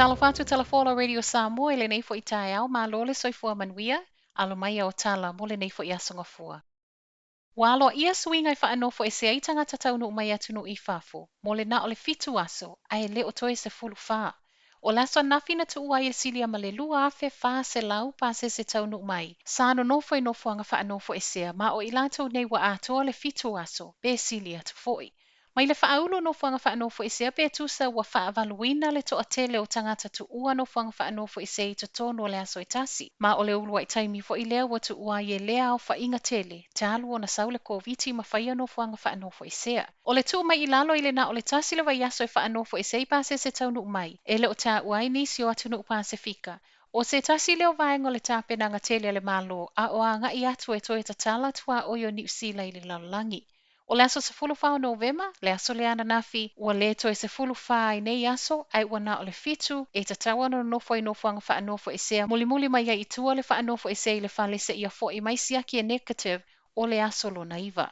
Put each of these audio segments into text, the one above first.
Talofa atu Talafola Radio Samoa i lenei foi taeao, malo le soifua manuia, alo mai ao tala mo lenei foi aso gafua. Ua aloaia suiga e faanofoesea ai tagata taunuu mai atunuu i fafo mo le na o le 7 aso ae le o toe 14. O le aso ananafi na tuua ai e silia ma le 2,400 pasese taunuu mai sa nonofo i nofoaga faanofoesea ma o i latou nei ua atoa le 7 aso pe sili atu foi. Mai le faaulu o nofoaga faanofoesea pe tusa ua faavaluina le toatele o tagata tuua nofoaga faanofoesea i totonu o le aso e tasi. Ma o le uluai taimi foi lea ua tuua ai e lea aofaiga tele talu ona sau le Koviti ma faia nofoaga faanofoesea. O le tuu mai i lalo i le na o le 1 le vaiaso e faanofoesea ai pasese taunuu mai, e le o taua ai nisi o atunuu Pasefika. O se tasi lea o vaega o le tapenaga tele a le Malo a o agai atu e toe tatala tuaoi o Niu Sila i le lalolagi. O le aso 14 o Novema, le aso lea ananafi, ua le toe 14 i nei aso, ae ua na o le 7 e tatau ona nonofo i nofoaga faanofoesea mulimuli mai ai i tua le faanofoesea i le fale seia foi mai siaki e negative o le aso lona 9.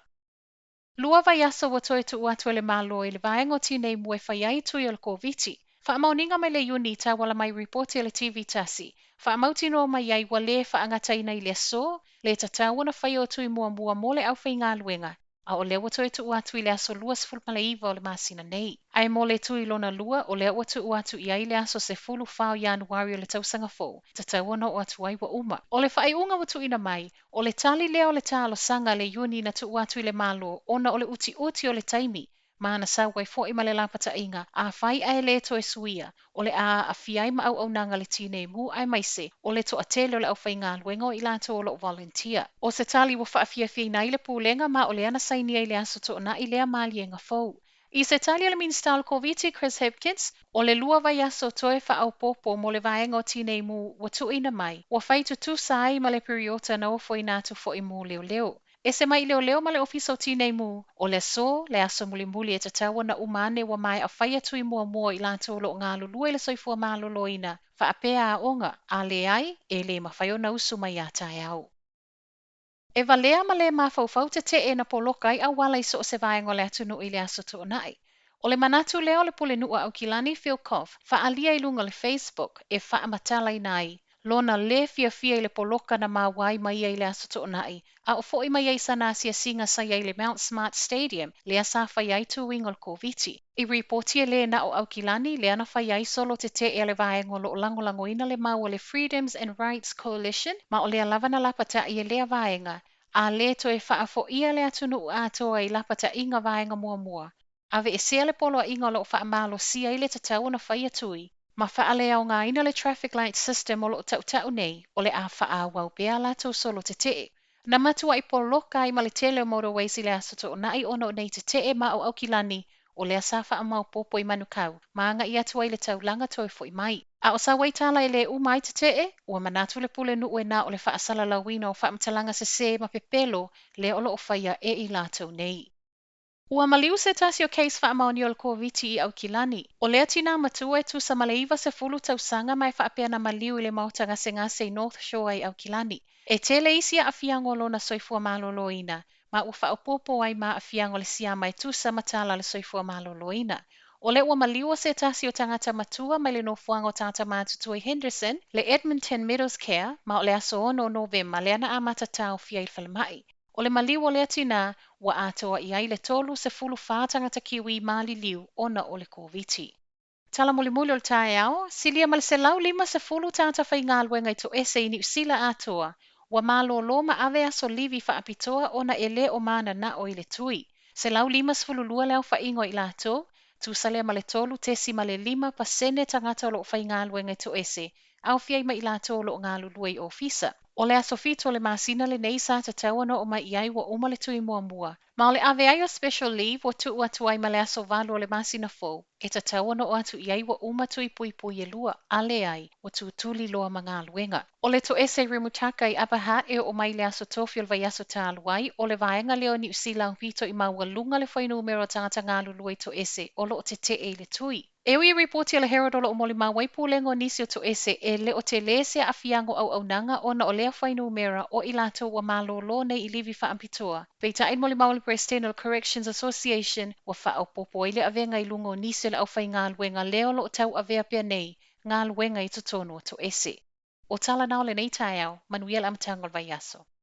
2 vaiaso ua toe tuu atu e le Malo i le vaega o Tinei Mu e fai ai tui o le Koviti. Faamaoniga mai le Iuni i tauala mai ripoti a le TV tasi, faamautinoa mai ai ua le faagataina i le aso, le tatau ona faia o tui muamua mo le aufaigaluega, a o lea ua toe tuu atu i le aso 29 o le masina nei. Ae mo le tui lona 2, o lea ua tuu atu i ai le aso 14 o Ianuari o le tausaga fou, tatau ona oo atu ai ua uma. O le faaiuga ua tuuina mai, o le tali lea o le talosaga a le Iuni na tuu atu i le Malo ona o le utiuti o le taimi, ma na sau ai foi ma le lapataiga, afai ae le toe suia, o le a aafia ai ma auaunaga le Tinei Mu aemaise o le toatele o le aufaigaluega o i latou o lo o volunteer. O se tali ua faafiafiaina ai le pulega ma o lea na sainia i le aso Toonai lea maliega fou. I se tali a le Minisita o le Koviti Chris Hipkins, o le 2 vaiaso toe faaopoopo mo le vaega o Tinei Mu ua tuuina mai, ua fai tutusa ai ma le piriota na ofoina atu foi mo leoleo. Ese mai i leoleo ma le Ofisa o Tinei Mu, o le aso, le aso mulimuli e tatau ona uma ane ua maea fai tui muamua i latou o lo o galulue i le soifua maloloina, faapea aoga, a leai, e le mafai ona usu mai ia taeao. E valea ma le mafaufau tetee na poloka ai auala i so o se vaega o le atunuu i le aso Toonai. O le manatu lea o le Pulenuu a Aukilani Phil Koff, faaalia i luga o le Facebook e faamatalaina ai lona le fiafia i le poloka na maua ai ma ia i le aso Toonai, a o foi mai ai sana asiasiga sa i ai i le Mount Smart Stadium, lea sa fai ai tuiga o le Koviti. I ripoti e le na o Aukilani, lea na fai ai solo tetee a le vaega o lo o lagolagoina le mau a le Freedoms and Rights Coalition, ma o lea lava na lapata'i e lea vaega, a le toe faafoia le atunuu atoa i lapata'iga vaega muamua. Aveesea le poloaiga o lo o faamalosia ai le tatau ona faia tui, ma faaleaogaina le traffic light system o lo o tautau nei, o le a faaauau pea latou solo tetee. Na matuai poloka ai ma le tele o motorways i le aso Toonai ona o nei tetee ma o Aukilani, o lea sa faamaopoopo i Manukau, ma agai atu ai le taulaga toe foi mai. A o sau ai tala e le uma ai tetee, ua manatu le Pulenuu e na o le faasalalauina o faamatalaga sesē ma pepelo lea o lo o faia e i latou nei. Ua maliu se tasi o case faamaonia o le Koviti i Aukilani. O lea tinā matua e tusa ma le 90 tausaga ma e faapea na maliu i le maota gasegase i North Shore i Aukilani. E tele isi aafiaga o lona soifua maloloina, ma ua faaopoopo ai ma aafiaga o le siama e tusa ma tala a le soifua maloloina. O lea ua maliu o se tasi o tagata matua mai le nofoaga o tagata matutua i Henderson, le Edmonton Meadows Care, ma o le aso 6 o Novema lea na amata taofia i le falemai. O le maliu o lea tinā, ua atoa i ai le 34 tagata Kiwi maliliu ona o le Koviti. Tala mulimuli o le taeao, silia ma le 150 tagata faigaluega i toese i Niu Sila atoa, ua malōlō ma ave aso livi faapitoa ona e le o mananao i le tui. 152 le aofaiga o i latou, tusa lea ma le 3.5% tagata o lo o faigaluega i toese, aofia ai ma i latou o lo o galulue i ofisa. O le aso 7 o le masina lenei sa tatau ona oo mai i ai ua uma le tui muamua. Ma o le ave ai o special leave ua tuu atu ai ma le aso 8 o le masina fou, e tatau ona oo atu i ai ua uma tui puipui e 2, a leai, ua tutuli loa ma galuega. O le toese i Rimutaka i Upper Hutt e oo mai le aso tofi o le vaiaso talu ai, o le vaega lea o Niu Sila aupito i maualuga le fuainumera o tagata galulue i toese o lo o tetee i le tui. E ui i ripoti a le Herald o lo o molimau ai pulega o nisi o toese e le o telē se aafiaga o auaunaga ona o lea fuainumera o i latou ua malōlō nei i livi faapitoa. Peitai molimau le Peresetene o le Corrections Association ua faaopoopo ai le avega i luga o nisi o le aufaigaluega lea o lo o tauavea pea nei galuega i totonu o Toese. O tala na o lenei taeao, manuia le amataga o le vaiaso.